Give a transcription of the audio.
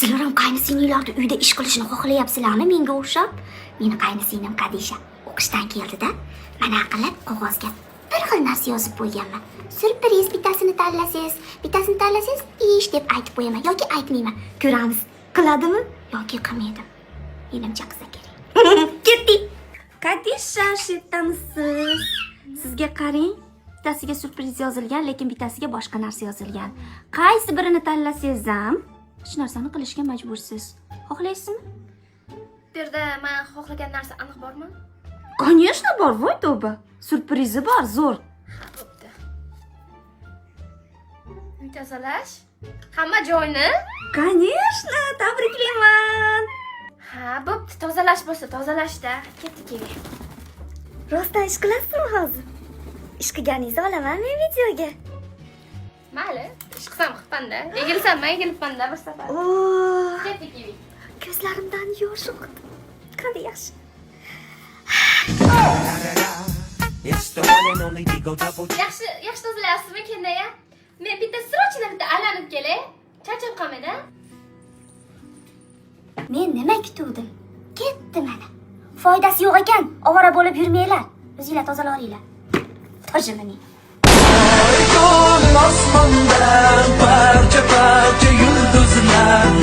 Sizlar ham qaynisinglarni uyda ish qilishini xohlayapsizlarmi menga o'xshab? Meni qaynisinglim Qadisha o'qishdan keldida, mana qilib qog'ozga bir xil narsa yozib qo'yganman. Syurpriz, bittasini tanlasangiz, bittasini tanlasangiz, ish deb aytib qo'yaman yoki aytmayman. Ko'ramiz, qiladimi yoki qilmaydimi. Menimcha, qilsa kerak. Ketdik. Qadisha, shu. Sizga qarang, bittasiga syurpriz yozilgan, lekin bittasiga boshqa narsa yozilgan. Qaysi birini tanlasangiz ham, shu narsani qilishga majbursiz. Xohlaysizmi? Bu yerda man xohlagan narsa aniq bormi? Конечно, bor, voy tavba. Syurprizi bor, zo'r. Ha, bo'pti. Uy tozalash? Hamma joyni? Конечно, tabriklayman. Ha, bo'pti, tozalash bo'lsa tozalashda. Ketdik uyga. Rostdan ish qilasizmi hozir? Ish qilganingizni olaman men videoga. Mayli, ish qilsam qilibman-da. Egilsam man egilibman-da bir safar. Oh, Ketdik uyga. ko'zlarimdan yosh oqdi. Qanday yaxshi. It's the one and only D-O Double G. Yaxshi, yaxshi tozalayapsizmi, Kendaya? Men bitta срочно bitta aylanib kelay. Charchab qolmaydi. Men nima kutuvdim? Ketdi mana. Foydasi yo'q ekan. Ovora bo'lib yurmanglar. O'zinglar tozalaveringlar. Tojimini. Osmonda parcha parcha yulduzlar.